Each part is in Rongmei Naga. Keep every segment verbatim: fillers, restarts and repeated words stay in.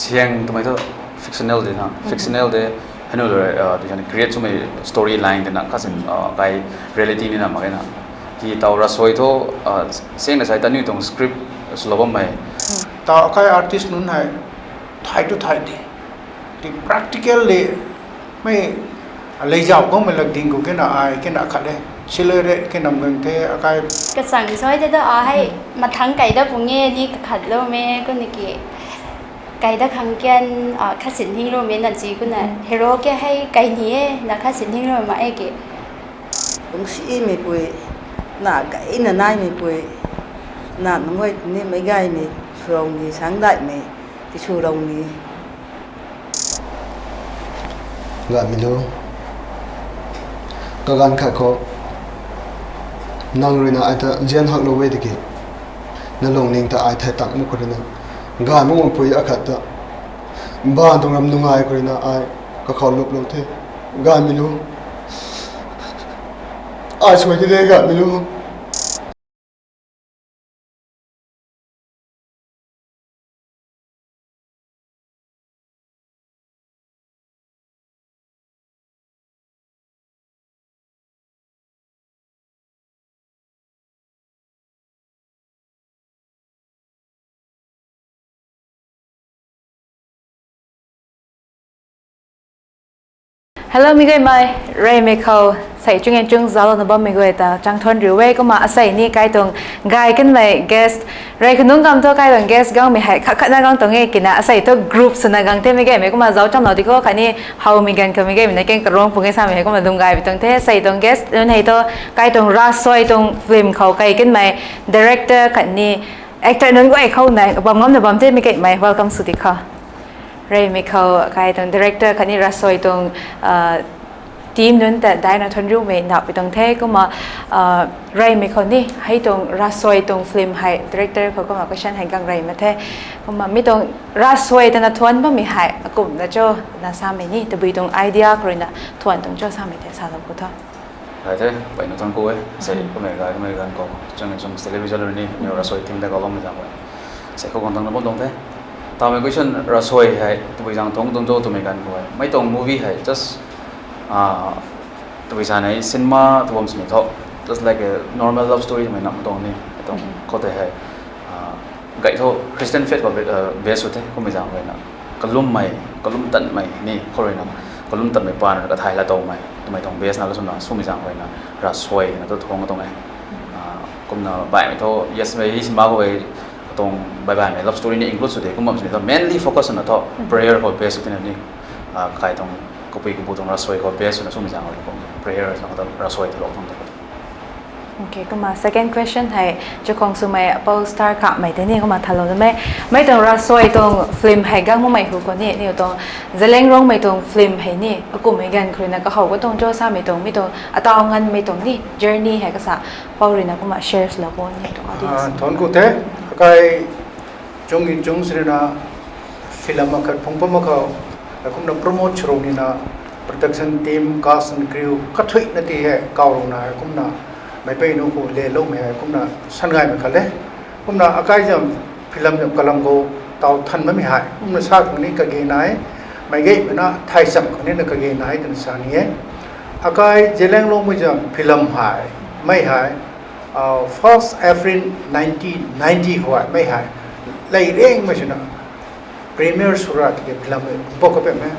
Siang twmei thu fictional de na, fictional de, hanu le, uh, tu jani create swmei story line de na, kasin, uh, kai reality ni na mak ge na. Ki tau Rasoi thu, uh, siang na sai ta ni tuang script swlou bammei. Tau kai artist nunc hei, thai tu thai de. Ti practical le, mei, leizau khou mei lak ding khou kena ai, kena khat de. Siloi re, kena mgang the, akai. Kasang soi te ta a hei, mathang kai da pung e, ni kakhat lou me, kuni ki. Kai da khang kian, ah, khasin hing lou me na chi kuna, hero ke hei kai ni e, na khasin hing lou ma e ke. Lungsimei pui, na kai na naimei pui, na nungai ni mei gaymei, swrou ni, sangdaihmei, ti swrou ni. Gaymei lu. Kaganv khat khou, nang rui na ai ta zian haklou e tiki, na lungning ta ai thei tang mak khou rui na, gaymei guangpui akhat ta, mbaanv tuang ram nungai khou rui na ai kakhou luplou the. Gaymei lu. Ai suai ti de, gaymei lu. Hello, mi guaymei, reymei khou, sei chung en chung zauclouna bammei guay ta chang thuan riu e, kumna asei ni kai tuang gay kanmei guest, rey khanungc kam thu kai tuang guest guangmei hei khat khatna guang tuang e kina, asei thu group swna guang themei gaymei kumna zauc chamlou di kho, khatni howmei ganv khou mi gaymei na keng karuang pung e samei hei kumna lung gay bi tuang the, sei tuang guest nunc hei thu kai tuang Rasoi tuang film khou kai kanmei director khatni actor nunc guay khou na bam ngamna bam themei gaymei welcome sw di kho. Reymei khou kai tuang director khatni Rasoi tuang, ah, team nunc ta daina thuan riumei nap pi tuang the, kumna, ah, reymei khou ni hei tuang Rasoi tuang film hei director khou kumna question hei gang rey mak the, kumna mi tuang Rasoi ta na thuan bammei hei akumhna cho na samei ni, tabui tuang idea khou rui na thuan tuang cho samei the salou khou tho. Hai the, pai na thuan khou e, sei, kumna gay, kumna gay khou, chung, chung television rui ni, mi Rasoi team ta kaloumei zang khou. Sei khou guang tangna bam tuang the. Tamei question Rasoi hei, tabui zang tuang tuang cho twmei ganv khou e. Mei tuang movie hei, just, ah, tabui sa nei, cinema tu bam sini tho. Just like a normal love story mei nam tuang ni, tuang khou tei hei, ah, gay thu Christian faith khou be-, ah, base sw the, kummei zang khou na. Kalummei, kalum tanmei ni, khou rui na, kalum tanmei pa na kathay la towmei, twmei tuang base na kaswna, swmei zang khou na, Rasoi na tu thuang tuang e. Ah, kumna baihmei thu, yes, mei hi cinema khou e, tuang bai baihmei love story ni include sw de, kum bam sini tho, mainly focus na tho, prayer khou base sw tina ni, ah, kai tuang, kapui kapu tuang Rasoi khou base swna swmei zang khou kum, prayer na khou Rasoi ta lou tuang the. Okay, kumna second question hei, chakhwang swmei apou star kamei tei ni kumna thalou na mei, mei tuang Rasoi tuang film hei gang makmei hu khou ni, ni tuang Zeliangrongmei tuang film hei ni, akumhmei ganv khou rui na kahow ka tuang cho samei tuang, mi tuang ataw nganvmei tuang ni journey hei kasa, pou rui na kumna share lou khou ni tuang audience. Ah, thuan khou the, akai chung in chung sirina film akhat phungc pam khou, kumna promote swrou nina, production team, cast and crew kathuina ti hei kaw rou na, kumna mei pei nu khou leloumei hei kumna san gaymei khat le. Kumna akai zam film zam kalam khou taw than bammei hei kumna sa khang ni kage nai, mei gaymei na thay cham khang ni na kage nai twna sa ni e. Akai Zeliangrongmei zam film hei, mei hei, ah, first April nineteen ninety khou mei hei, lei rengmei swna premiere sw ra tiki film e bok ka pem e.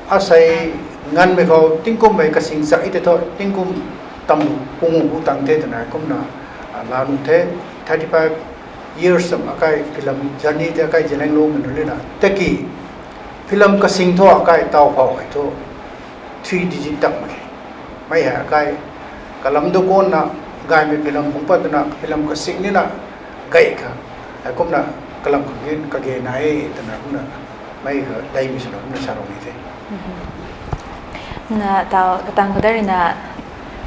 Asei nganvmei khou tingkum mei kasing chak e tei thu, tingkum tam pung hu tang the twna kumna, ah, la nu the, thirty five years tam akai film journey tei akai Zeliangrongmei nunc lina tiki film kasing thu akai taw phou hei thu three digit takmei. Mei hei akai kalam du konna gaymei film phungc pat twna film kasing nina gay kha. Hei kumna kalam khang ni kage nai twna kumna mei kha leimei swna kumna sa rou ni the. Na taw katang khou da rui na,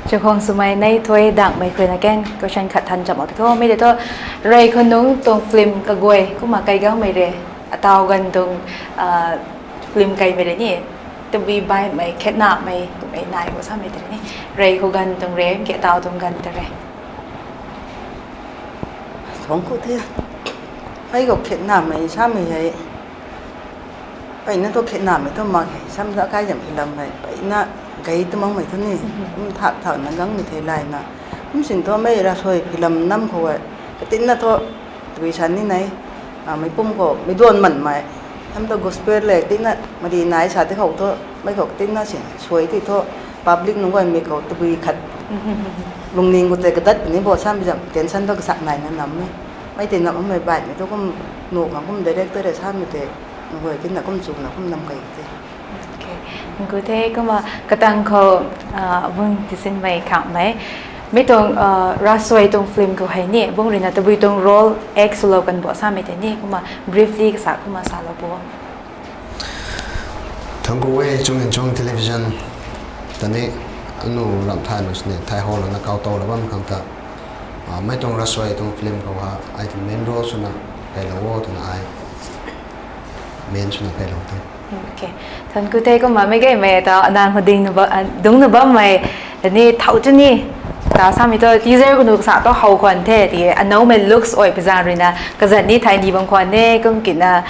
chakhwang swmei nei thuai dangmei khou rui na ken question khat than cham mak tei khou, mi tei thu, rey khanungc tuang film kaguay kumna kai gangmei re, ataw ganv tuang, ah, film kaimei re ni, tabui baihmei, khetnamei kummei nai khou samei tei re ni, rey khou ganv tuang re, ke ataw tuang ganv tei re. Thuan khou the, hei khou khetnamei samei hei, Peyna thu khetnamei thu mak hei, samda kai zam film hei peyna gei tu makmei thu ni, kum thak thak na gangmei thei layna, kum sin thu mei Rasuai film nam khou e, katinna thu tabui sa ni nei, mei pum khou mei duan manmei, samda gospel le tina mari nai sa ti khou thu, mei khou katinna sin suai ti thu, public nunc guay mei khou tabui khat lungning khou tei kadat puni bo samei zam tension thu kasak naina nam e. Mei tei nam amei baihmei thu kum nuh khang kum director rui samei tei, nunc guay tina kum chuna kum nam kei te. Ngu the kumna katang khou, bung tisinmei khanghmei, mei tuang Rasuai tuang film khou hei ni bung ruina tabui tuang role act swlou kan bo samei tei ni kumna briefly kasa kumna salou bo. Thangku e Chunginchung Television ta ni, anu ramh thay nu sini thai hou lana kau tow la bam khang ta, mei tuang Rasuai tuang film khou ha ai ta main role swna kailou o twna ai main swna kailou the. Thank you the kumna mei gaymei ta anang khou ding dungc na bammei ta ni thau tu ni, ta samei tu teaser khou nu kasa tu how khwan the ti anoumei looks ai pazan ruina kazan ni thai ni bam khwan e kum kina,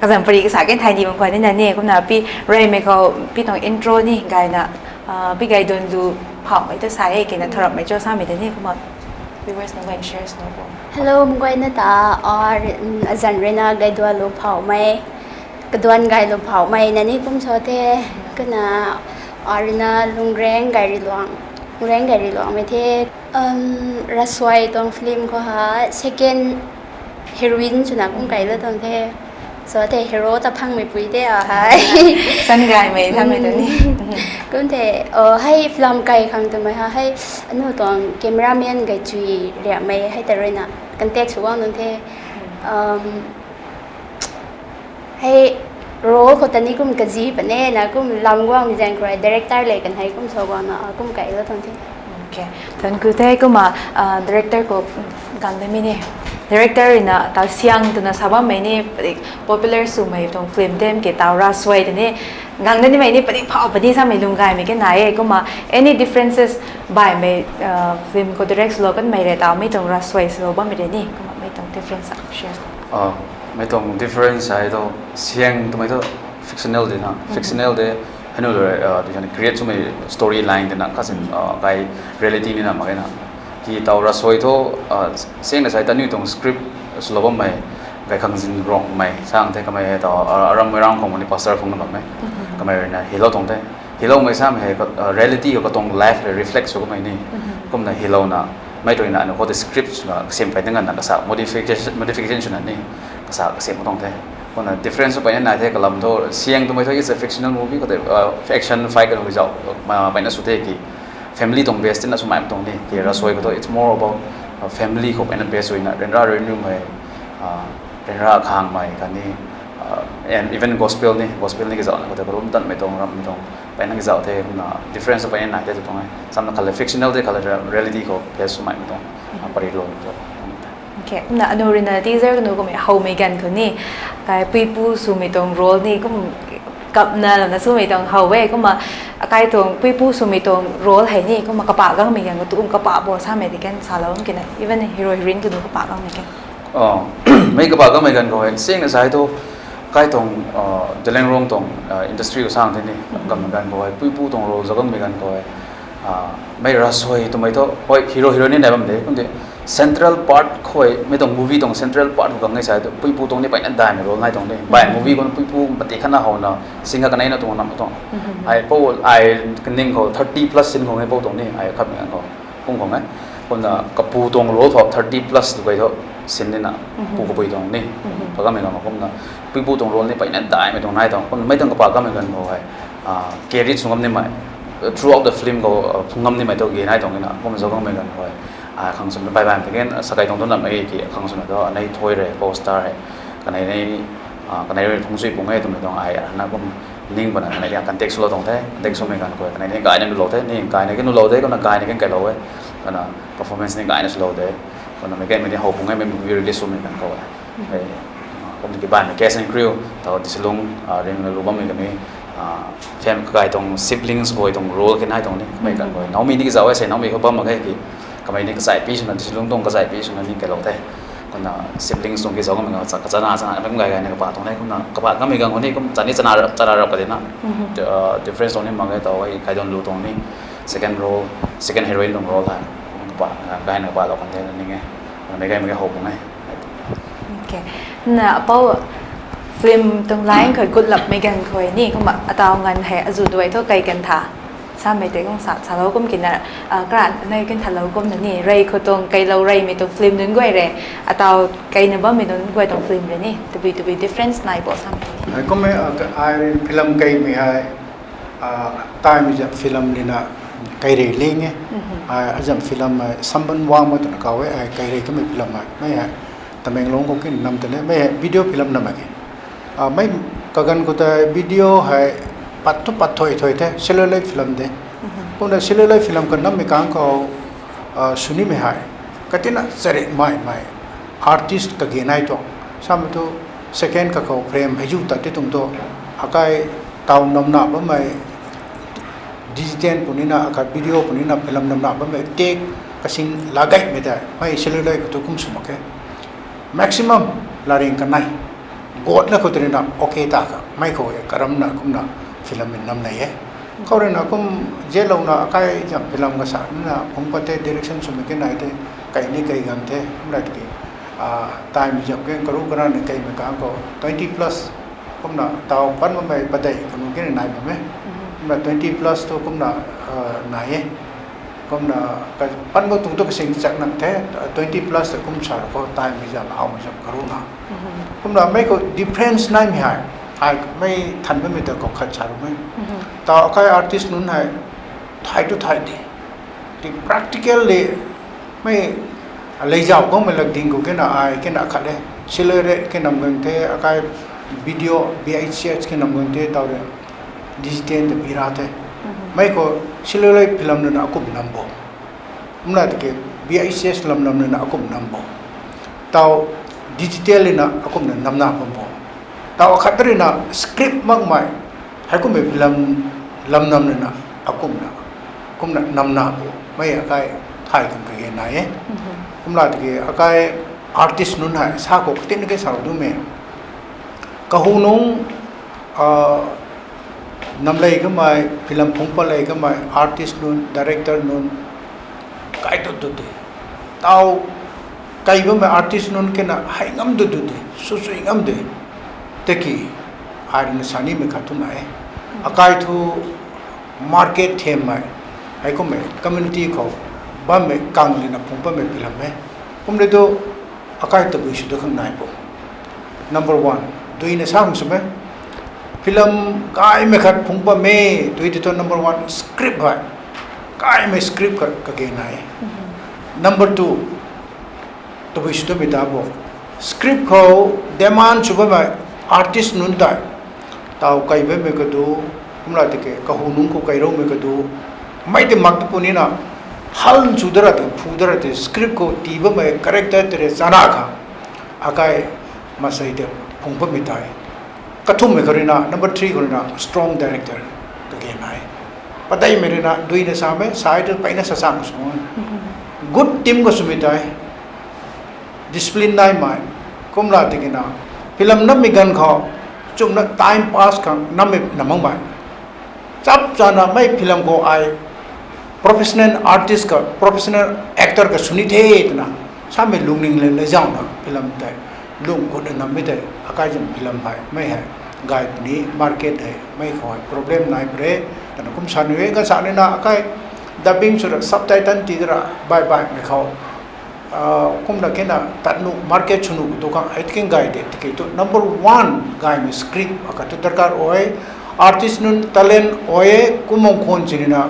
kazan pari kasa ken thai ni bam khwan e na ni kumna pi reymei khou pi tuang intro ni gayna, pi gay duan lu phauhmei tu sa e kina tharammei cho samei ta ni kumna viewers nunc guay share sw bo. Hello, mei guayna ta, azan ruina gay duan lu phauhmei, kaduan gay lu phauhmei na ni kum sa the, kumna, ruina Lungreng Gayriluang, Lungreng Gayriluangmei the. Rasuai tuang film khou ha second heroine swna kum kailou tuang the. Sa the hero ta phangmei pui the a hei. San gaymei thangmei tu ni. Kum the, hei film kai khang twmei ha hei, anu tuang cameraman gay chui riamei hei ta ruina contact sw guang nunc the. Hei role khou ta ni kum kazi pane na kum lam guangmei zaeng khou rui director le kan hei kum sa guangna kum kailou tuang the. Thank you the kumna director khou gang damei ni. Director ruina tau Siang twna sa bammei ni, padik popular swmei tuang film them ke tau Rasuai ta ni gang da nimei ni padik phau puni samei lung gaymei ke nai e kumna any differences baihmei film khou direct swlou kanmei rui tau mei tuang Rasuai swlou bammei rui ni kumna mei tuang difference share. Mei tuang difference hei tu Siang twmei thu fictional de na, fictional de, hanu create swmei story line de na kasin, kai reality nina mak ge na. Ki tau Rasuai thu, Siang na sai ta ni tuang script swlou bammei, gay khang zin rongmei sang the kamei hei tau, aram mei rang khou ni pastor phungna bammei, kamei ruina hilou tuang the. Hiloumei samei hei, reality khou katuang life rui reflect sw kamei ni. Kumna hilouna, mei tuina anu khou tei script swna kasem pei tingna kasa modification, modification swna ni kasa kasem tuang the. Kumna difference sw peyna nai the kalam thu Siang twmei thu it's a fictional movie khou tei, action fight kan hui zau, peyna sw the ki family tuang base tina swmei tuang ni. Ki Rasuai khou thu it's more about family khou peyna base ruina ryanra rui numei, ryanra khangmei khatni, and even gospel ni, gospel ni kazauhna khou tei kalum tanmei tuang rammei tuang peyna kazauh the kumna difference peyna nai the tw tuang e. Samna khat le fictional de khat le reality khou base swmei tuang, parilou tu. Kumna anu ruina teaser khou nu kummei howmei ganv khou ni, kai puipu swmei tuang role ni kum kapna lana swmei tuang how e kumna, akai tuang puipu swmei tuang role hei ni kumna kapa gangmei ganv khou tu kum kapa bo samei di kan salou kina even hero heroine khou nu kapa gangmei kan. Mei kapa gangmei ganv khou hei Siang na sai thu, kai tuang, Zeliangrong tuang industry khou sang the ni, gangmei ganv khou hei puipu tuang role zauc gangmei ganv khou hei, mei Rasuai twmei thu hei hero heroine ni nai bam de kum de, central part khou hei mei tuang movie tuang central part khou gang e sai thu puipu tuang ni peyna daihmei role nai tuang de. Bai movie khou puipu mati khatna howna, sing kha kaneina tuang nam tuang. Ai pou ai kaning khou thirty plus sin khou e pou tuang ni ai khatmei ganv khou. Kum khang e. Kumna kapu tuang role khou thirty plus tu kai tho sin nina, pu kapui tuang ni. Pagammei ganv kumna puipu tuang role ni peyna daihmei tuang nai tuang. Kumna mei tuang kapa gammei ganv khou hei, carry sw ngam nimei, throughout the film khou phung ngam nimei tu ge nai tuang ina. Kumna zauc gangmei ganv khou hei, khang swna bai bai tei gen sakai tuang tu nam e ki khang swna tu anei thui rei co-star hei, kanei nei, kanei rui phung sui pung e twmei tuang ai na kum ning pana kanei dia contact swlou tuang the, contact swmei ganv khou kanei ni gayna nulou the, ni gayna ke nulou de, kumna gayna ke kailou e, kumna performance ni gayna swlou de, kumna mei gaymei ni how pung e mei movie release swmei ganv khou e. Kumna ki baihmei cast and crew tau Disilung, ringna lu bammei kami, fam kakai tuang siblings guay tuang role ke nai tuang ni mei ganv khou e. Naomei ni kazauh e sei naomei khou bam mak ge ki, kamei ni kazaypi swna Disilung tuang kazaypi swna ni kailou the. Na siblings tuang ki zauc kamei ka chana chana bam gay gay na kapa tuang ni kumna kapa kamei gang khou ni kum chani chana rap chana rap ka di na. Difference tuang ni mak ge taw ei kaidon lu tuang ni second role, second heroine tuang role hei kapa gay na kapa lou kan the na ning e. Mei gay mei gay how pung e. Okay. Na apou film tuang line khou gutlapmei ganv khou ni kumna ataw nganv hei azu duai thu kai kan tha. Samei tei kum sa salou kum kina, kra nei kan thalou kumna ni rey khou tuang kailou reymei tuang film nunc guay re, ataw kaina bammei nunc guay tuang film re ni tabui tabui difference nai bo samei ni. Ai kum e, ai film kaimei hei, taimei zam film lina kairey ling e. Ai azam film hei Samban Wangmei twna kaw e, ai kairey kamei film hei mei hei Tamenglong khou kin nam tei mei hei video film nam e. Mei kaganv khou tei video hei pat thu pat thoi thoi the, celluloid film de. Kumna celluloid film kanammei kang khou, swnimei hei katina charikmei mei artist kage nai tuang. Samei thu second kakhou frame hei zu tat ti tuang thu akai taw namna bammei digital punina akhat video punina film namna bammei take kasing lagaymei tei mei celluloid khou thu kum sw mak khe. Maximum laring kanei gotna khou twna okay ta kha mei khou e karamna kumna film in nam nei e. Khou ruina kum zelouna akai zam film kasa nina phungc pat the, direction swmei kanei the, kai ni kai gang the kumna tiki, taimei zam ke karu karana kaimei kang khou twenty plus kumna taw pan bammei padeih kanu kina nai bam e. Kumna twenty plus thu kumna nai e. Kumna pan bo tuang thu kasing chak nang the, twenty plus ta kum sa khou taimei zam howmei zam karuna. Kumna mei khou difference naimei hei, ai mei than bammei ta khou khat sa ru mei. Taw akai artist nunc hei thay tu thay de. Ti practically mei leizauh guangmei lak ding khou kena ai kena khat e. Celluloid ke nam gang the, akai video V H S ke nam gang the, taw de digital de mira the. Mei khou celluloid film nana akum nam bo. Kumna tiki V H S lam lam nana akum nam bo. Taw digital lina akumna namna bam bo. Taw akhat ruina script makmei heikummei film lam nam nana akumna, akumna namna bo. Mei akai thay kan kage nai e. Kumla tiki akai artist nunc hei sa khou katin ke sa dumei. Kahunungc, namlei kamei, film phungc palei kamei, artist nunc, director nunc, kai tu tu de. Taw kai bammei artist nunc kena hei ngam tu tu de, sw sw ngam de. Tiki, ai rina sanimei khat tu na e. Akai thu market themmei, heikummei community khou bammei kang lina phungc bammei film e. Kumle tu akai tabui sw tu khang nai bo. Number one, duina sa khang swmei. Film gaymei khat phungc bammei, dui ti thu number one, script hei. Gaymei script khat kage nai. Number two, tabui sw tumei ta bo. Script khou demand sw bammei artist nunc tei. Taw kai bammei kadu, kumla tiki kahunungc khou kairoumei kadu. Mei ti mak tu punina, hal sw dara ti, phu dara ti, script khou tii bammei character tei re chana kha. Akai masei tei phungc bammei tei. Kathumhmei khou ruina, number three khou ruina, strong director kage nai. Padeihmei ruina, duina samei, sai tu peyna sasang sw. Good team khou swmei tei. Discipline naimei, kumla tikina, film nammei ganv khou, chumna time pass khang nammei na makmei. Chap chana mei film khou ai professional artist kha, professional actor kha sw ni the twna, samei lungning le leizauna film tei, lung gutna nammei tei, akai zam film hei, mei hei, gay puni market hei, mei khou hei problem nai pre, twna kum sa ni e, kasa nina akai dubbing swra subtitle tii dara, bai baimei khou, kumna kena tat nuh market sw nuh tu khang hei king gay de, tiki tu number one gaymei script akhat tu darkar oi, artist nunc talent oi, kumna khwan sinina,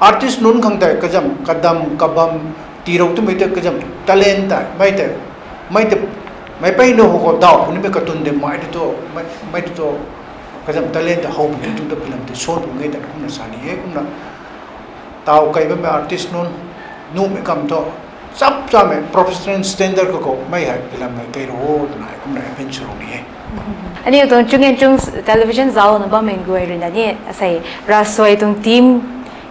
artist nunc khang tei kazam, kadam, kabam, tiirou twmei tei kazam talent tei, mei tei, mei tei, mei peyna hou khou daw punimei katun de mei ti tu, mei ti tu, kazam talent tei how puni tu ta film tei swan puni tei kumna sa ni e, kumna taw kai bammei artist nunc, nuhmei kam thu, chap chamei professional standard khou khou mei hei film hei kai ro twna kumna appeal sw ro ni e. Aniu tuang Chung and Chung television zaucna bammei guay ruina ni, asei, Rasuai tuang team,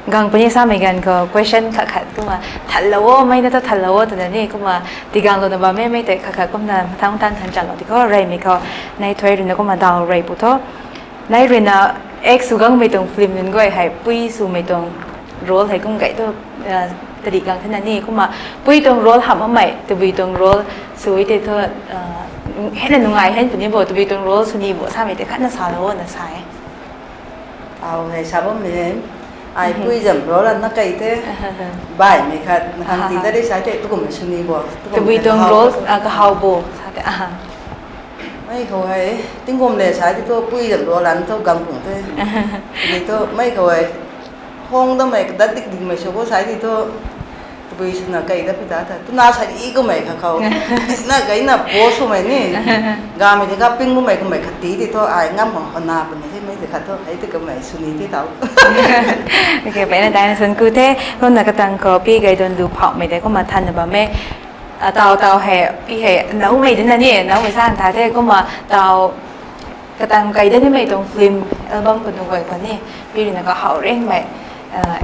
Gang puni samei ganv khou question khat khat kumna thanlou o, mei na thu thanlou o twna ni kumna tigang lou na bammei mei tei khat khat kumna mathang tan than chanlou ti khou reymei khou nai thuai rui na kumna daw rey pu tho. Nai rui na ex sw gangmei tuang film nunc guay hei pui swmei tuang role hei kum gay thu tadi gang thena ni kumna pui tuang role hamh bammei tabui tuang role sw e tei thu hei na nungai hen puni bo tabui tuang role sw ni bo samei tei khat na salou o na sa e. Au hei sa bammei hei. Ai pui zam role na kei the. Baihmei khat na khang ti ta de sa tei tu kummei sw ni bo. Tabui tuang role kahaw bo sa tei. Mei khou hei tingkum le sa tei thu pui zam role lan thu gang kung the. Tei thu mei khou hei hong damei kadat dik dikmei sw bo sa tei thu tabui swna kei dat pi ta ta. Twna sa i kummei kha khou na gayna bo swmei ni. Gamei tei kha ping kummei kummei khat ti tei thu ai ngam khang hana puni the mei tei khat thu hei tei kummei sw ni tei tau. Mpeyna daina swn ku the. Kumna katang khou pi gay dun lu phauhmei tei kumna thanna bam e. Tau tau hei pi hei naumei dina ni naumei sa tha the kumna tau katang kei dat nimei tuang film album kanu guay khou ni pi rui na kahaw rengmei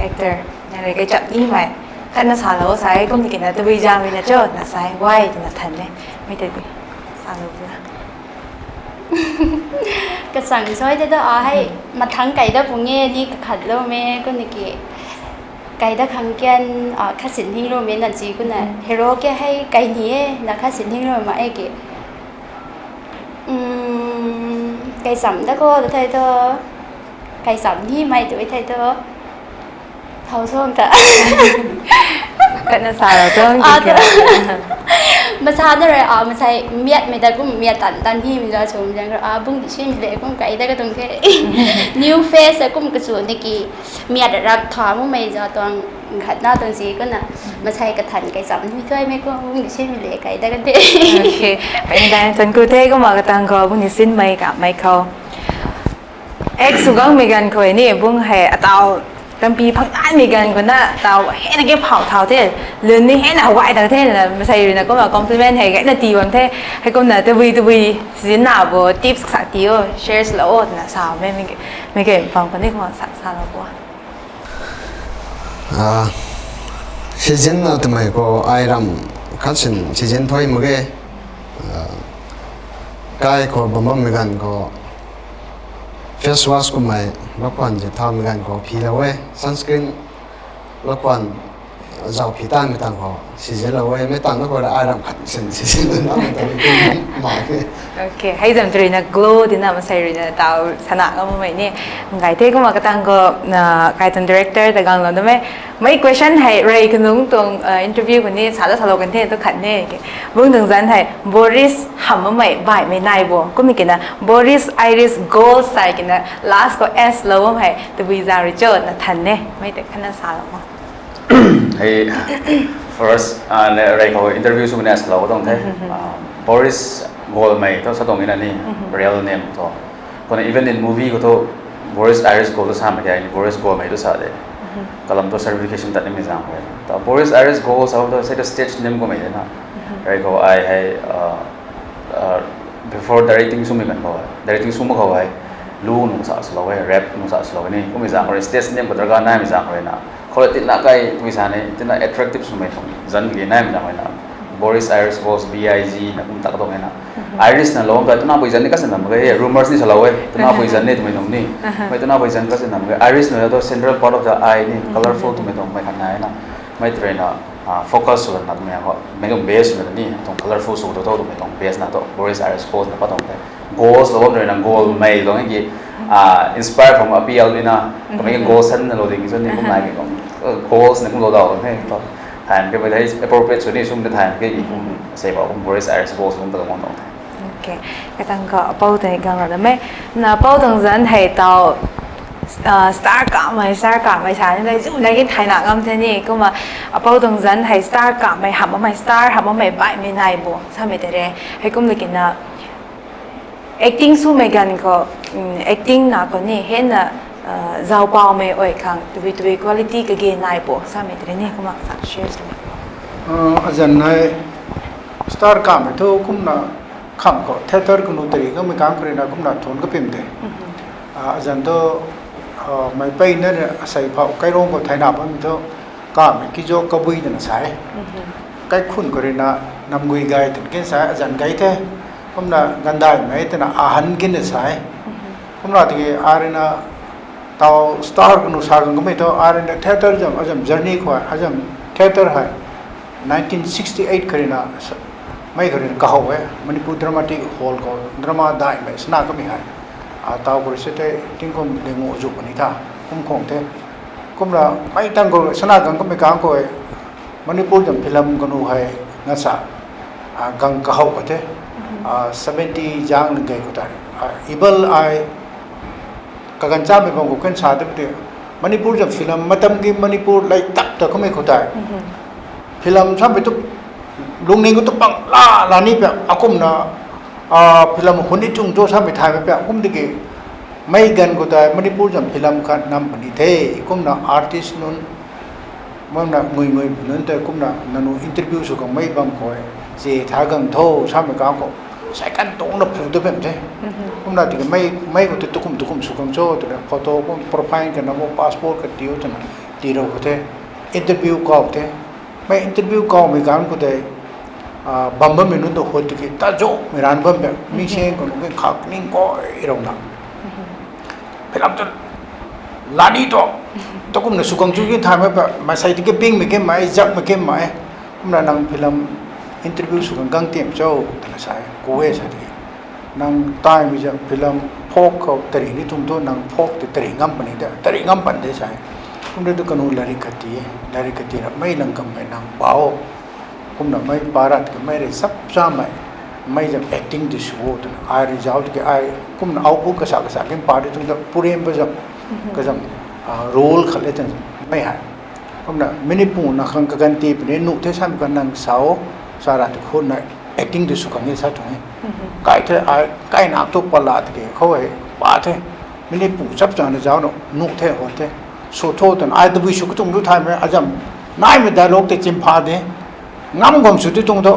actor na rui kaichap nimei khat na salou sa e kum kina tabui zam rui na cho na sa e guay twna than e. Mei tei di salou na. Kasang soi tei ta a hei mathang kei dat pung e ni kakhatloumei kumna ki kei dat khang kian khatsin hingloumei na chi kumna hero ke hei kei ni e na khatsin hinglou ma e ki kaicham dat khou ta thei thu kaicham nimei tu thei thu thau suang ta. Khat na salou tuang masa na rui a masei miatmei ta kum miat tan tan himei za chum zang ra a bung di simei le kum kei dat katuang the. New face kum kachu ni ki miat rap tha mumei za tuang khat na tuang si kumna masei kathan kaicham ni thuaimei kum bung di simei le kei dat ka the. Mpeyna daina swn ku the kumna katang khou bung di sinmei kamei khou ex sw gangmei ganv khou ni bung hei atau rampi phang nanmei ganv khou na tau hei na ke phau thau the. Lun ni hei na hawai ta the na masei rui na kumna compliment hei gayna ti bam the. Hei kumna tabui tabui sizin na bo tips kasa ti o share lou o twna sa mei mei ke pang khou ni kumna sa salou bo. Sizin na twmei khou ai ram khatsin sizin thuai mak ge. Kai khou bam bammei ganv khou face wash kummei lakhwan zip thaumei ganv khou philou e sunscreen lakhwan zau phi tanmei tang khou sizin lou e mei tang na khou ai ram khatsin sizin na ma ke. Hei zam tei rui na glow tina masei rui na tau sana ngammei ni ngai the kumna katang khou kai tuang director ta ganglou namei mei question hei rey kanung tuang interview khou ni sala salou kan the tu khat ne. Bung tuang zanc hei Boris hamh bammei baihmei nai bo kumna kina Boris Iris Gold sai kina last khou s lou bam hei tabui zang rui cho na than e mei tei khat na salou o. Hei first rey khou interview sw na salou tuang the. Boris Golmei thu sa tuang ina ni real name thu kumna even in movie khou thu Boris Iris Gold tu samei khe ni Boris Golmei tu sa de. Kalam thu certification tat nimei zang khou ta Boris Iris Gold sa thu sei tu stage name kummei de na. Rey khou ai hei before directing swmei ganv khou directing sw mak khou hei lu nung sa swlou e rap nung sa swlou e ni kummei zang khou stage name khou darkar naimei zang khou na khou tina kai tui sa ni tina attractive swmei tuang zanc ki naimei zang khou na Boris Iris Gold B I G na kum ta katuang e na. Iris na lou ta twna pui zanc ni kasin nam ge rumors ni salou e twna pui zanc ni twmei nung ni mei twna pui zanc kasin nam ge Iris na lou tu central part of the eye ni colorful twmei tuang mei khat nai na mei tei rui na focus sw na twmei khou mei tuang base swna ni tuang colorful sw tu tu twmei tuang base na tu Boris Iris Gold na pa tuang the. Gold lou bam rui na Golmei tuang ki inspire from a P L ni na kamei ki gold san na lou ding sw ni kum naimei tuang gold na kum lou daw tuang the tu thaymei ke mei hei appropriate sw ni sum de thaymei ke i kum sei ba kum Boris Iris Gold kum ta tuang tuang the. Katang khou apou tei ganglou namei na apou tuang zanc hei tau star kamei star kamei sa ni na zu na ki thayna ngam the ni kumna apou tuang zanc hei star kamei hamh bammei star hamh bammei baihmei nai bo samei tei re. Hei kumna kina acting swmei ganv khou acting na khou ni hei na zaupaumei ai khang tabui tabui quality kage nai bo samei tei re ni kumna sa share sw. Azanc hei star kamei thu kumna kham khou theatre kanu tari kamei kang khou rui na kumna thun kapim de. Azanc thu Mei peyna asei phou kairong khou theina bammei thu, kamei kizo kabui twna sa e. Kaikhun khou ruina namgui gay twna ken sa e, azan gay the. Kumna gandaimei twna ahan kin sa e. Kumna tiki ai ruina tau star kanu sa gang kamei thu, ai ruina theatre zam, azam journey khou, azam theatre hei nineteen sixty-eight kharina, mei kharina kahow e, Manipur Dramatic Hall khou drama daihmei sana kamei hei. Tau khou rui se the, tingkum dengu zu puni tha, kum khang the. Kumna mei tang khou sana gang kamei kang khou e, Manipur zam film kanu hei ngasa gang kahow ka the. Seventy zang nang gay khou tei, ibal ai kaganv chamei bam khou ken sa de pui tei, Manipur zam film matam ki Manipur lei tak ta kamei khou tei, film samei tu lungning khou tu pang la la ni pa akumna, film hun ni chung cho samei thaymei pa kum tiki, mei ganv khou tei Manipur zam film khat nam puni the. Kumna artist nunc, mana ngui ngui nunc tei kumna nanu interview sw kangmei bam khou e, ze tha gang tho samei kang khou, sai kan tungna phu ta bam the. Kumna tiki mei khou tei tukum tukum sw kang cho twna photo kum profile kana mo passport ka tiu twna tirou khou the, interview kau the. Mei interview kaumei ganv khou tei, bam bammei nunc tu hut tiki ta zumei ran bam bam, mi seng kanu ken khak ning koi rouna film tu lani tu, tukumna sw kang chu kin thaymei pa, masei tiki pingmei ken mei, zakmei ken mei. Kumna nang film interview sw kang gang tim cho twna sa e, khou e sa tiki, nang taimei zam film folk khou tari ni tuang thu nang folk tei tari ngam puni de, tari ngam pan de sa e. Kumna tu kanu lairik kati, lairik kati ra mei lang kammei nang pa o. Kumna mei pa rat kamei rui chap chamei, mei zam acting tei sw o twna ai rui zauc tiki ai kumna au bu kasa kasa kin pa di tuang ta purem pa zam, kazam, role khat le tan mei hei. Kumna Manipur na khang kaganv ti puni nuh the samei ka nang sa o, sa ra tu khunna acting tei sw kang e sa tuang e. Kai the ai, kai nak tu pala tiki khou e, pa the. Manipur chap chana zauc nu nuh the hon the. Sw tho twna ai tabui sw katuang tu thaymei azam naimei dialogue tei chimpha de. Ngam guang sw ti tuang thu,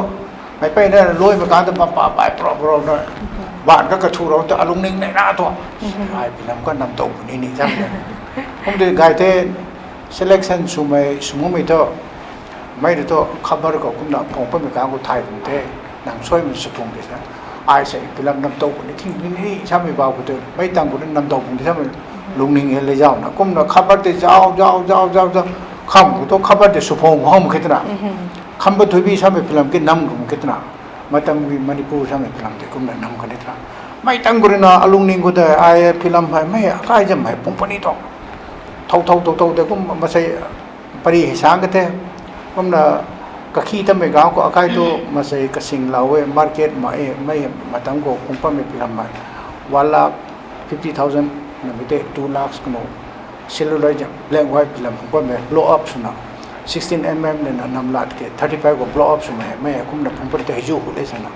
mei peyna luaimei kang ta papa pai pro pro na, baanv ka kathu rou ta alungning nei na thu, ai film ka nam tow puni ni zam e. Kum tei gay the, selection swmei swmumei thu, mei rui thu khabar khou kumna phung patmei kang khou thay tuang the, nang suaimei sw tuang de sa. Ai sei film nam tow puni thing ni ni samei bau khou tei mei tang khou ni nam tow puni samei lungning e le zauc na. Kumna khabar tei zauc zauc zauc zauc zauc, kham khou thu khabar tei sw phung hom khe twna. Kham pa thuibi samei film ki nam kum khe twna. Matam ki Manipur samei film tei kumna nam kani twna. Mei tang khou ruina alungning khou tei ai film hei mei akai zam hei phung puni thu, thou thou thou thou tei kum masei pari hei sang ka the. Kumna kakhi tamei kang khou akai tu masei kasing lou e, market ma e, mei matam khou phung patmei film hei one lakh fifty thousand namei tei two lakhs kanu. Celluloid black white film phung patmei blow up swna, sixteen mm nina nam lat ke thirty five khou blow up swmei hei mei kumna phung pat tei zu khou le sana.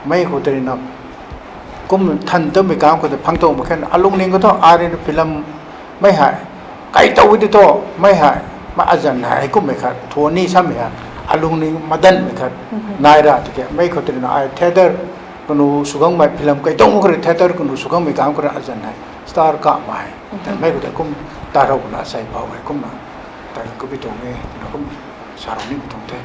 Mei khou tei ruina kum than tamei kang khou tei phang tuang mak khe na, alungning khou thu ai ruina film mei hei kai tow di thu, mei hei, mei azan hei kummei khat thu ni samei hei, alungning madanmei khat nai ra tiki mei khou tei ruina ai theatre kanu sw kangmei film kai tuang khou rui theatre kanu sw kangmei kang khou rui azan hei star kamei, mei khou tei kum tarou na sei pou hei kumna, ta kabi tuang e na kum sarou ni tuang the.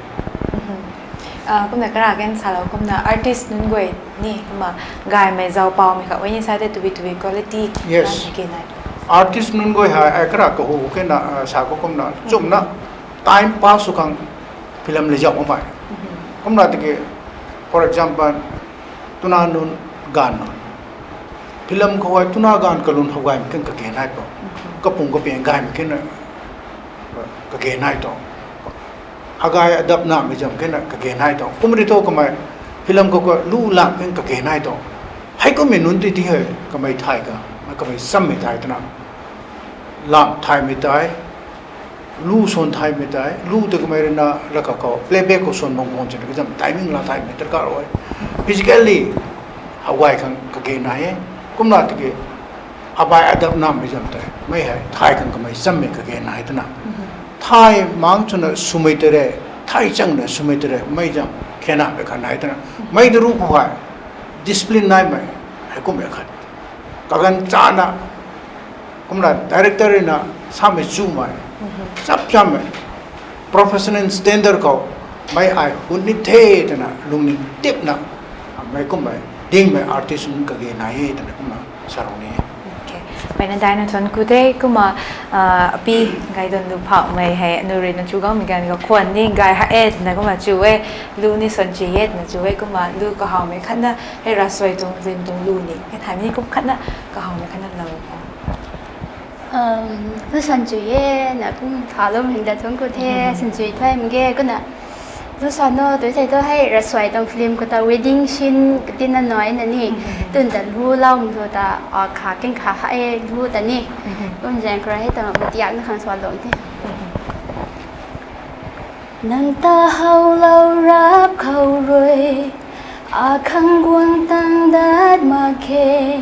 Kumna kara kan salou kumna artist nunc guay ni kumna gaymei zauc paumei kha e ni sa tei tabui tabui quality Yes. Tiki nai. Artist nunc guay hei ai kara kahu kena sa khou kumna chumna time pass sw khang film le zauc makmei. Kumna tiki, for example, tuna nunc, gaanv nunc, film khou hei tuna gaanv kalun how gaymei ken kage nai tuang, kapung kapiang gaymei ken kage nai tuang, agay adap namei zam kena kage nai tuang. Kum ri thu kamei film khou ka lu lam ken kage nai tuang. Heikummei nunc ti ti hei kamei thay ka, kamei chammei thay twna, lam thaymei tei, lu swan thaymei tei, lu tei kamei ruina laka khou playback khou swan bam khang chana kazam timing la thaymei darkar e. Physically how gay khang kage nai e. Kumna tiki abai adap namei zam tei mei hei thay khang kamei chammei kage nai twna, thay mang chwna swmei tei re, thay changna swmei tei re, mei zam khenamei khat nai twna, mei ta ru khou hei discipline naimei, heikummei khat kaganv chana Kumna director rui na samei chumei, chap chammei, professional standard khou mei ai hun ni the twna lungning tipna, mei kummei dingmei artist nunc kage nai e twna kumna sa rou ni. Okay. Mei na daina thuan ku the, kumna, ah, api Gaidonlu Phaumei hei anu rui na chu gaumei ganv khou khwan ni gay ha e twna kumna chu e, lu ni swan chu e twna chu e, kumna lu kahawmei khatna hei Rasuai tuang film tuang lu ni hei thay ni kum khatna kahawmei khatna lou. Um, lu swan chu e na kum thaloumei da thuan ku the, swan chu e thay mak ge, kumna lu swan o tu thei tu hei Rasuai tuang film khou ta wedding scene katina nai na ni, tun ta lu lou thu ta, a, kha keng kha ha e lu ta ni. Kum zaeng khou rui hei ta matiak na khang swan lou the. Nang ta howlou rap khou rui, akhang guang tang dat mak khe,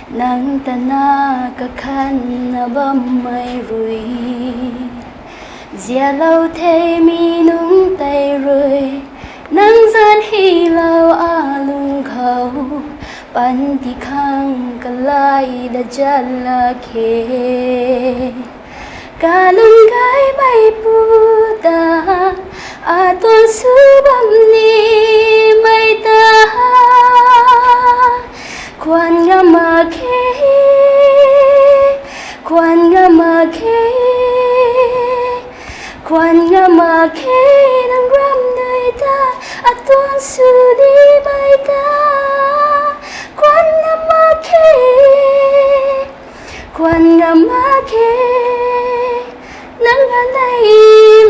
nang ta na kakhanna bammei rui. Zialou thei mi nunc tei rui, nang zanc hilou alung khou, panty khang kalai da zat la khe. Kalung gaymeipu ta, atuang sw bam nimei ta, khwan ngam mak khe, khwan ngam mak khe, khwan ngam mak khe, nang ramdui ta, atuang sw nimei ta, khwan ngam mak khe, khwan ngam mak khe, nang anei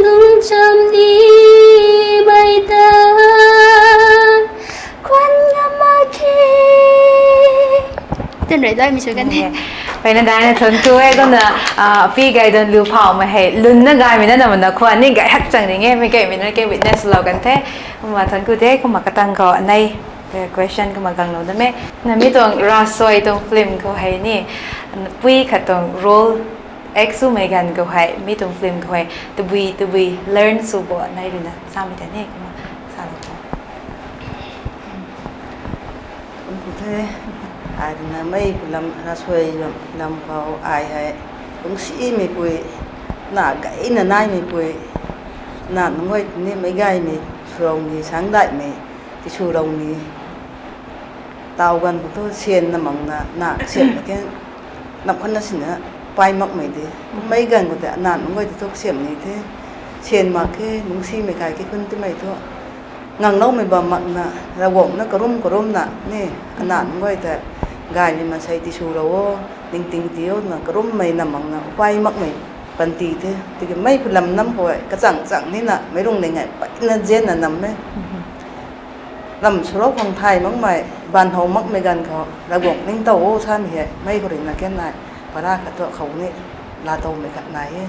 lungcham nimei ta, khwan ngam mak khe. Tun rui daimei sw kan the. Mei na daina thuan ku e, kumna, ah, api Gaidonlu Phaumei hei lungna gaymei na na mana khwan ni gay hak chang ning e, mei gaymei na ke witness lou kan the. Kumna thuan ku the, kumna katang khou anei, question kumna ganglou da me. Na mi tuang Rasuai tuang film khou hei ni, pui khat tuang role act swmei ganv khou hei, mi tuang film khou hei tabui tabui learn sw bo nai rui na samei ta ni kumna salou. Kum ku the, ai rui na mei film, Rasuai film khou ai hei lungcsimei pui, na gayna naimei pui, na nunc guay ni meic gaymei swlou ni, sangdaihmei tiswlou ni, taw ganv khou thu syan na makna, na kasiamh mak khe, nap khatna sina pay makmei de. Kummei ganv khou tei na nunc guay tei thu kasiamh ni the, syan mak khe, lungcsimei kai khe khun timei thu, ngangloumei bam makna, Ravguangc na karum karumna ni, ana nunc guay tei gaymei maansei tiswlou o, ningting tii o na karummei na makna pay makmei panty the. Tiki mei film nam khou e kachang chang nina meic lungning e peyna zianna nam e. Lam swlou khang thay makmei, baanv how makmei ganv khou Ravguangc ningtow o samei hei mei khou rui na kan nai, para khat thu khou ni laatowmei khat nai e.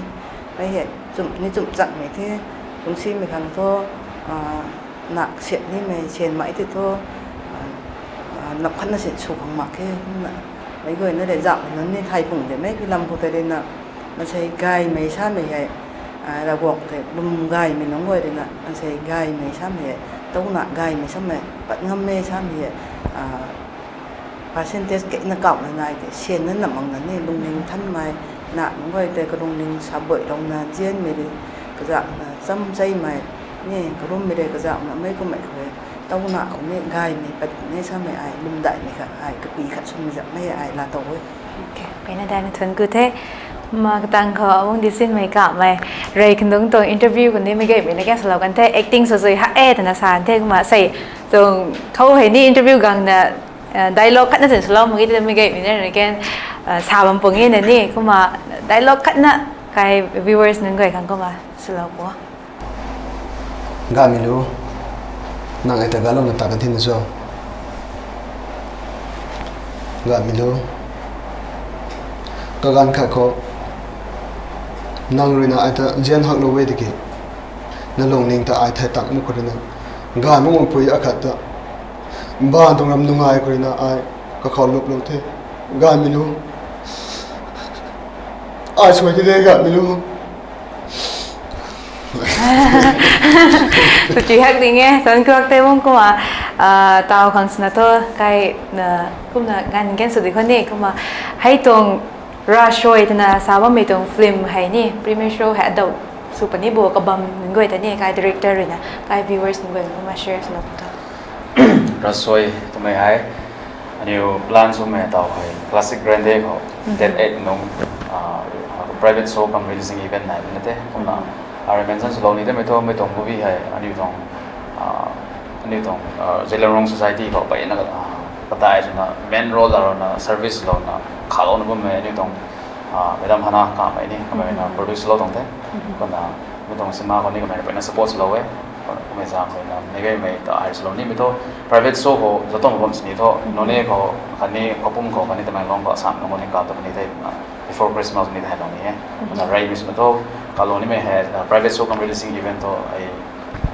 Mei hei chumh ni chumh chakmei the, lungcsimei khang thu, na kasiamh nimei syan mak tei thu, nap khatna si sw khang mak khe, kumna meic guayna rui zauhmei nunc ni thay phung de mei film khou tei rui na, maansei gaymei samei hei, Ravguangc tei lwm gaymei nunc guay rui na maansei gaymei samei hei, towna gaymei samei pat ngammei samei hei, percentage keyna kauhna nai tei syan na na makna ni lungning thanmei, na nunc guay tei kalungning sabui louna zianmei rui, kazauhna chamcheimei ni karummei rui kazauhna mei kummei khou towna khou ni gaymei pat ni samei ai lwmdaihmei khat ai kapi khat swmei zat mei ai laatow e. Peyna daina thuan ku the. Ma katang khou amung di sinmei kamei rui kandungc tuang interview khou ni meic gaymei na kan salou kan the, acting sw zui ha e twna sa the, kumna sei tuang khou hei ni interview gangna dialogue khatna sin swlou mak ge twmei gaymei na rui kan sa bam pung e na ni, kumna dialogue khatna kai viewers nunc guay khang kumna swlou po. Gaymei lu, nang ai ta galouna ta kan thina cho? Gaymei lu, kaganv khat khou nang rui na ai ta zian haklou e tiki, na lungning ta ai thei tang mak khou rui na, gay makmei pui akhat ta, baanv tuang ram nungai khou rui na ai kakhou luplou the. Gaymei lu, ai suai ti de gaymei lu. Sw chu hak ding e, thuan ku hak tei bam kumna, taw khang swna thu kai, kumna ganv kan sw di khou ni kumna, hei tuang Ravsuai twna sa bammei tuang film hei ni premiere show hei adau sw puni bo, kabam nunc guay ta ni kai director ruina kai viewers nunc guay kumna share swlou pu tho. Ravsuai twmei hei aniu plan swmei taw hei Classic Grande khou date eight nung private show cum releasing event nai na the kumna arui mention swlou ni the mei tho. Mei tuang movie hei aniu tuang aniu tuang Zeliangrong society khou peyna kadai swna main role la rana service louna khalouna bammei aniu tuang madam Hana kamei ni kamei na produce lou tuang the. Kumna mei tuang cinema khou ni kamei na peyna support swlou e. Kumei zaeng khou na meic gaymei ta hei swlou nimei tho. Private show khou zatuang bam sini tho, Noney khou khatni Khapum khou khatni Tamenglong khou Assam nunc khou ni kap ta puni the. Before Christmas ni the lou ni e. Kumna reimei swna tho, kalou nimei hei private show cum releasing event tho ai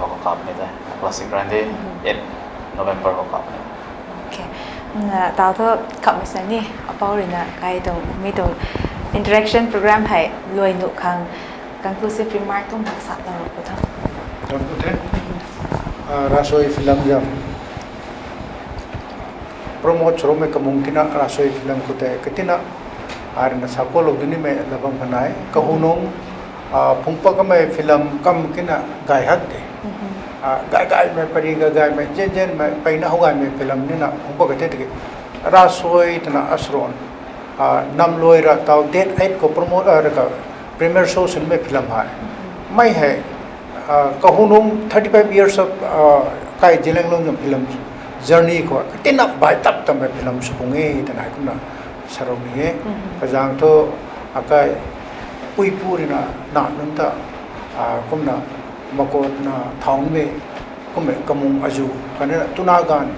khou kap ni the. Classic Grande eight November khou kap ni. Tau thu khamei sini apou ruina kai tuang mi tuang interaction program hei luai nuh khang conclusive remark kum mak sa tau pu tho. Ravsuai film zam promote swloumei kamung tina Ravsuai film khou tei katina arui na support lou du nimei la bam kha nai. Kahunung phungc pat kamei film kam kina gay hak de. Gay gaymei pari gay gaymei zen zenmei peyna how gaymei film nina phungc pat ka the tiki Ravsuai twna asuran namluai ra tau date eight khou promote premiere show sinmei film hei mei hei kahunung thirty five years of kai Zeliangrong film journey khou katina bai tap tamei film sw pung e twna kumna sarou ni e. Kazaeng thu akai puipu ruina na nunc ta kumna makotna thaumei kummei kamung azu kanina tuna ganv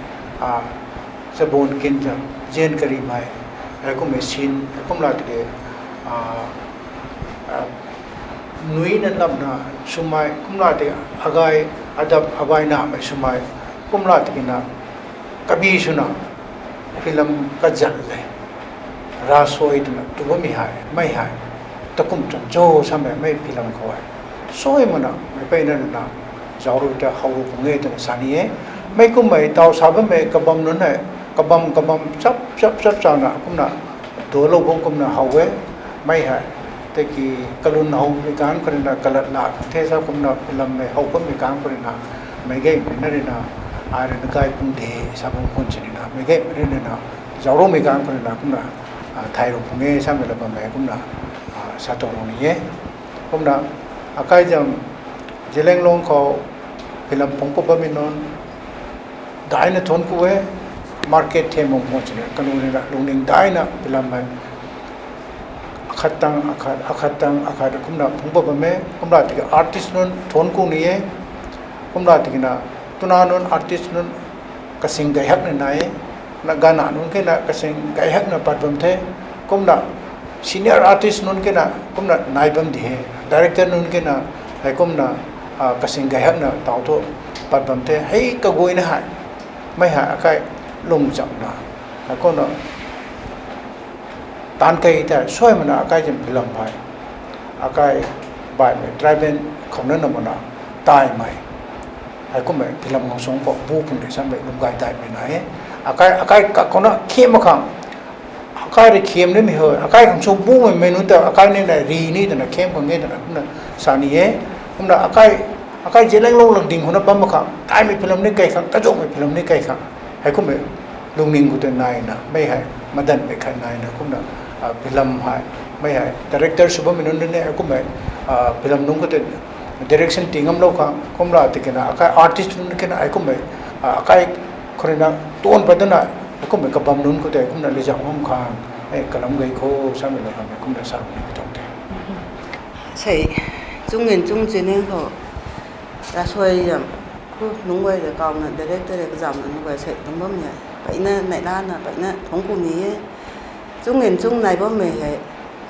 chabun kin zam zian karimei kummei sin kumla tiki nuina lamna swmei kumla tiki agay adap abaina mei swmei kumla tikina kabi swna film kazat le Ravsuai twna tu bammei hei mei hei takum cham cho samei mei film khou hei sui mana mei peyna nuna zauc ru ta how ru pung e twna sa ni e. Mei kummei tau sa bammei kabam nunc hei kabam kabam chap chap chap chana kumna dualou bam kumna how e. Mei hei tiki kalun howmei kang khou ruina kalat la khang the sa kumna film mei how bammei kang khou ruina meic gaymei na ruina ai ruina gay pung de sa bam khun sinina meic gaymei ruina zauc rumei kang khou ruina kumna thay ru pung e samei la bammei kumna sa tuang ni e. Kumna akai zam Zeliangrong khou film phungc pat bammei nunc daina thuanc ku e. Market the mung phung sini kanu ruina lungning daina film hei akhat tang akhat akhat tang akhat kumna phungc pat bam e. Kumna tiki artist nunc thuanc ku ni e. Kumna tikina tuna nunc artist nunc kasing gay hakna nai e. Na gana nunc kina kasing gay hakna pat bam the. Kumna senior artist nunc kina kumna nai bam di he. Director nunc kina hei kumna kasing gay hakna tau thu pat bam the. Hei kaguayna hei mei hei akai lung chamna hei kumna taanv kei tei suai mana akai zam film hei akai baihmei tribal khou na na mana taimei hei kummei film khang sung khou bu pung de samei lung gay daihmei na e. Akai akai kakhou na kham mak khang akai rui kham nimei hei akai khang sung bumei mei nunc ta akai ni na ri ni twna kham khang e twna kumna sa ni e. Kumna akai akai Zeliangrong langding khou na bam mak khang taimei film ni kai khang tazuanmei film ni kai khang hei kummei lungning khou tei naina mei hei madanmei khat naina kumna film hei mei hei director sw bammei nunc ni hei kummei film nunc khou tei direction ti ngamlou khang kumla tikina akai artist nunc kina hei kummei akai khou ruina tuan pat dana hei kummei kabam nunc khou tei kumna lizauh ngam khang hei kalam gay kho samei la kamei kumna sa ni tuang the. Sei, Chungngenchung channel khou Ravsuai zam khu nunc guay ta kawna director kazamna nunc guay sei tuang bammei hei peyna neihlana peyna thuanc ku ni e. Chungngenchung nai bammei hei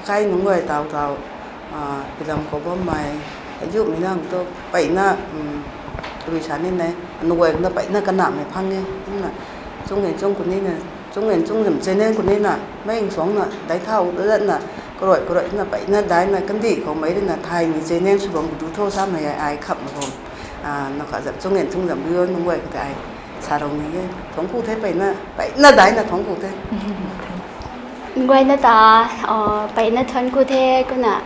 akai nunc guay tau tau film khou bammei hei zumei nang tu peyna rui sa ni ne, nunc guay kumna peyna kanamei phang e kumna Chungngenchung khou nina Chungngenchung zam channel khou nina mei nsuangna daic thau datna karuai karuai na peyna daina kandih khou mei ruina thaymei channel sw bam khou du tho samei hei ai khamna khou na kha zam Chungngenchung zam bu nunc guay khou tei ai sa rou ni e. Thuanc ku the peyna peyna daina thuanc ku the. Guayna ta, uh, peyna thuanc ku the, kumna,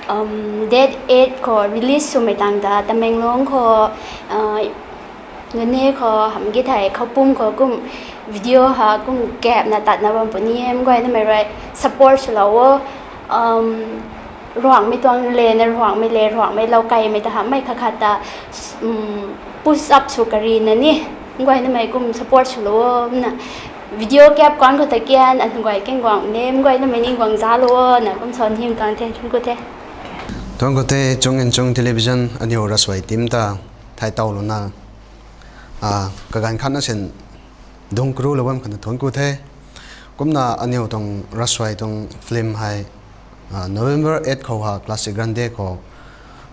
um, date eight khou release swmei tang ta Tamenglong khou, uh, Noney khou, hamh ki thei Khoupum khou kum video ha kum kapna tatna bam puni e, guaynamei rui support swlou o, um, Ruangmei tuang le na Ruangmei le Ruangmei lou kaimei ta hamhmei khat khat ta, um, push up sw kari na ni, guaynamei kum support swlou o, na video kap kuang khou ta kian, an guay keng guang nem, guaynamei ni guang za lou o, na kum sa hym tuang the, thuanc ku the. Thuanc ku the, Chung and Chung Television, aniu Rasuai team ta, thai taulouna, ah, kaganv khatna sin, dung kru lou bam khatna thuanc ku the. Kumna aniu tuang Rasuai tuang film hei, ah, November eight khou ha, Classic Grande khou,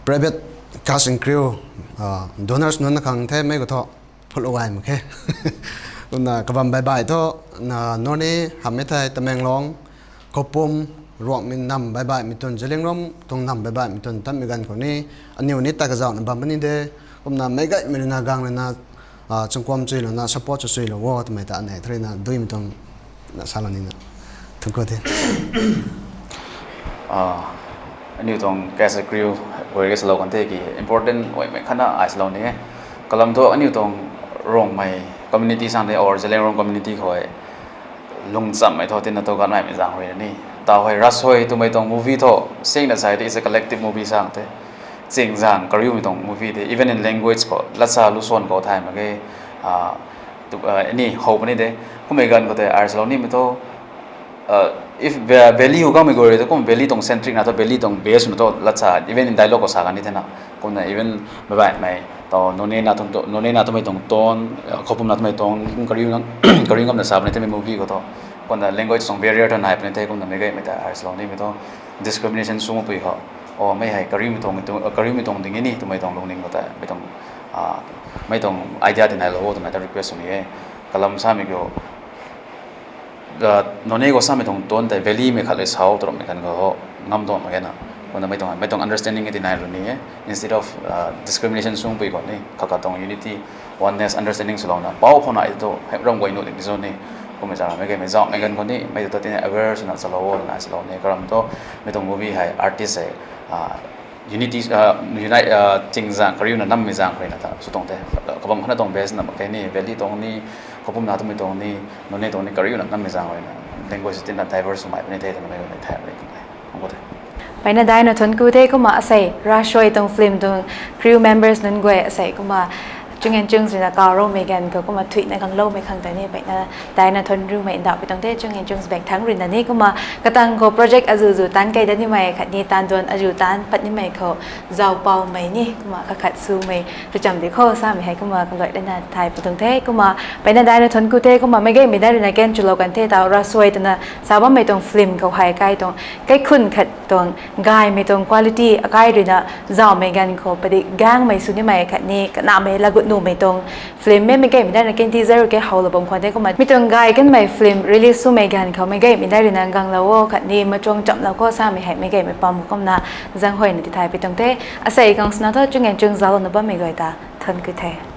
private cast and crew, ah, donors nunc na khang the, mei khou thu, phulou gay mak khe. Kumna kabam baih baih thu, na, Noney, hamhmei thei Tamenglong, Khoupum, Ruangmei nam baih baihmei tun, Zeliangrong tuang nam baih baihmei tun, tatmei ganv khou ni, aniu ni ta kazauhna bam puni de, kumna meic gaymei rui na gang rui na, ah, chungkuam chuilouna support sw chuilou o, twmei ta anei thurina duimei tuang na salou nina. Thuanc ku the. Ah, aniu tuang cast and crew guay rui salou kan the ki important guaymei khatna ai salou ni e. Kalam thu aniu tuang Ruangmei community sang de or Zeliangrong community khou lungchammei thu tina tu ganvmeimei zaeng rui na ni. Tau hei Rasuai twmei tuang movie thu, singna sai de is a collective movie sang the. Chingzaeng kariumei tuang movie de, even in language khou, latsa lusuan khou thay mak ge, ah, tu, ah, ni how puni de. Kummei ganv khou tei ai salou nimei thu, ah, if va-, valley khou kamei guay rui tu kum valley tuang centric na thu, valley tuang base na thu latsa, even in dialogue khou sa kan ni thena. Kumna even baih baihmei, tau Noney na tum tu, Noney na twmei tuang tone, ah, Khoupum na twmei tone, kariu na, kariu ngamna sa puni themei movie khou thu. Kumna language tuang barrier thu nai puni the, kumna meic gaymei ta ai salou nimei thu discrimination sw makpui khou, o, mei hei kariumei tuang, tu, kariumei tuang ding e ni twmei tuang lungning khou tei, mei tuang, ah, mei tuang idea ti nai lou o twmei ta request sw ni e. Kalam samei kiu, ah, Noney khou samei tuang tone tei valley mei khat le south ramhmei khat khou ngam tuang mak ge na. Kumna mei tuang, mei tuang understanding e ti nai lou ni e. Instead of, ah, discrimination sw makpui khou ni, khat khat tuang unity, oneness, understanding swlouna, pou phou nai tu, hei ram guay nuh ding ti zo ni. Kummei zaeng mei gaymei zauhmei ganv khou ni, mei tu ta tina aware swna salou o, na salou ni. Kalam thu, mei tuang movie hei, artist hei, ah, unity, ah, unite, ah, chingzaeng kariuna nammei zaeng rui na ta sw tuang the. Kabam khatna tuang base na mak khe ni, valley tuang ni, Khoupum na twmei tuang ni, Noney tuang ni kariuna nammei zaeng rui na, language tina diverse swmei puni the twna mei rui na thay puni tuang the. Thuanc ku the. Peyna daina thuanc ku the. Kumna asei Rasuai tuang film tuang crew members nunc guay asei kumna Chung and Chungs rui na kaw roumei ganv khou kumna thuina kangloumei khang ta ni peyna daina thuanc riumei ndauhpui tuang the, Chung and Chungs bek thangc rui na ni. Kumna katang khou project azuh zu taanc key dat nimei khatni taanv duan azuh taanc pat nimei khou zauc paumei ni kumna khat khat swmei tu cham di khou samei hei kumna kaluai lana thay pui tuang the. Kumna peyna daina thuanc ku the. Kumna meic gaymei dai rui na kan chulou kan the, tau Rasuai twna sa bammei tuang film khou hei kai tuang kaikhun khat tuang gaymei tuang quality akai rui na zauhmei ganv khou padik gaengmei sw nimei khatni kanamei lagut nuhmei tuang film e. Meic gaymei dai rui na kan teaser ke howlou bam khwan the. Kumna mi tuang gay kanmei film release swmei ganv khou meic gaymei dai rui na ganglou o khatni machuang chamlou khou samei hei meic gaymei pam kumna zaenghuayna tithay pui tuang the. Asei kang swna thu Chung and Chungs zauclouna bammei guay ta thuanc ku the.